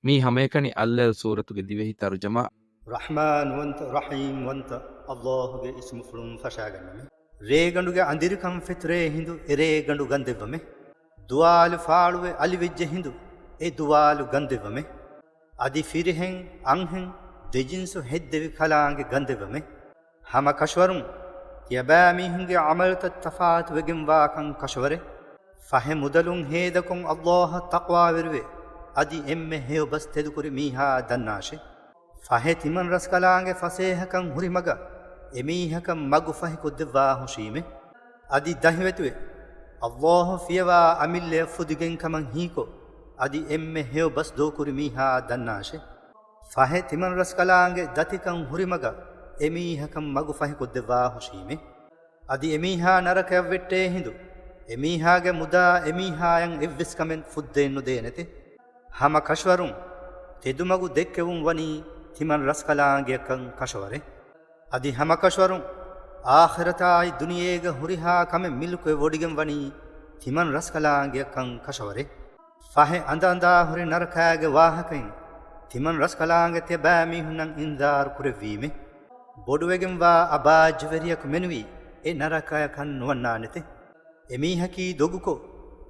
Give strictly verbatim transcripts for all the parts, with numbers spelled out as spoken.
މީ ހަމައެކަނި އައްލައިލް ސޫރަތުގެ ދިވެހި ތަރުޖަމާ. ރަޙްމާންވަންތަ ރަޙީމްވަންތަ އައްލާހުގެ އިސްމުފުޅުން ފަށާގަންނަމެ. ރޭގަނޑުގެ އަނދިރިކަން ފެތުރޭ ހިނދު އެރޭގަނޑު ގަންދެއްވަމެ. ދުވާލު ފާޅުވެ އަލިވެއްޖެ ހިނދު އެ ދުވާލު ގަންދެއްވަމެ. އަދި ފިރިހެން އަންހެން ދެޖިންސު ހެއްދެވި ކަލާނގެ ގަންދެއްވަމެ. ހަމަ ކަށަވަރުން ތިޔަބައިމީހުންގެ ޢަމަލުތައް ތަފާތުވެގެންވާކަން ކަށަވަރެ. ފަހެ މުދަލުން ހޭދަކޮށް އައްލާހަށް ތަޤްވާވެރިވެ، އަދި އެންމެ ހެޔޮބަސް ތެދުކުރި މީހާ ދަންނާށެ. ފަހެ ތިމަން ރަސްކަލާނގެ ފަސޭހަކަން ހުރި މަގަށް އެމީހަކަށް މަގު ފަހިކޮށްދެއްވާ ހުށީމެ. އަދި ދަހިވެތިވެ، އައްލާހު ފިޔަވާ އަމިއްލަޔަށް ފުދިގެން ކަމަށް ހީކޮށް، އަދި އެންމެ ހެޔޮ ބަސް ދޫކުރި މީހާ ދަންނާށެ. ފަހެ ތިމަން ރަސްކަލާނގެ ދަތިކަން ހުރި މަގަށް އެމީހަކަށް މަގު ފަހިކޮށްދެއްވާ ހުށީމެ. އަދި އެމީހާ ނަރަކަޔަށް ވެއްޓޭ ހިނދު، އެމީހާގެ މުދާ އެމީހާޔަށް އެއްވެސް ކަމެއް ފުއްދައެއް ނުދޭނެތެ. ހަމަ ކަށަވަރުން ތެދުމަގު ދެއްކެވުން ވަނީ ތިމަން ރަސްކަލާނގެއަކަށް ކަށަވަރެ. އަދި ހަމަ ކަށަވަރުން އާޚިރަތާއި ދުނިޔޭގަ ހުރިހާ ކަމެއް މިލްކުވެ ވޮޑިގެން ވަނީ ތިމަން ރަސްކަލާނގެއަކަށް ކަށަވަރެ. ފަހެ އަނދަ އަނދާ ހުރި ނަރަކާގެ ވާހަކައިން ތިމަން ރަސްކަލާނގެ ތިޔަބައިމީހުންނަށް އިންޒާރު ކުރެއްވީމެ. ބޮޑުވެގެންވާ އަބާއްޖަވެރިޔަކު މެނުވީ އެ ނަރަކަޔަކަށް ނުވަންނާނެތެ. އެމީހަކީ ދޮގުކޮށް،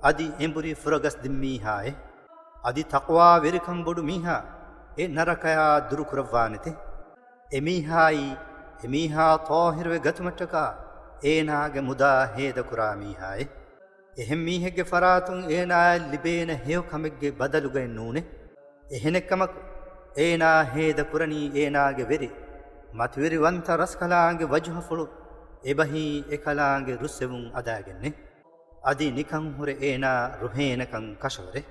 އަދި އެނބުރި ފުރަގަސް ދިން މީހާއެއް. އަދި ތަޤްވާވެރިކަން ބޮޑު މީހާ އެ ނަރަކަޔާ ދުރުކުރައްވާނެތެ. އެމީހާއީ، އެމީހާ ޠާހިރުވެ ގަތުމަށްޓަކާ އޭނާގެ މުދާ ހޭދަކުރާ މީހާއެއް. އެހެން މީހެއްގެ ފަރާތުން އޭނާއަށް ލިބޭނެ ހެޔޮ ކަމެއްގެ ބަދަލުގައެއް ނޫނެ. އެހެނެއްކަމަކު، އޭނާ ހޭދަ ކުރަނީ އޭނާގެ ވެރި، މަތިވެރިވަންތަ ރަސްކަލާނގެ ވަޖުހަފުޅު އެބަހީ އެކަލާނގެ ރުއްސެވުން އަދާގެންނެ. އަދި ނިކަން ހުރެ އޭނާ ރުހޭނެކަން ކަށަވަރެ.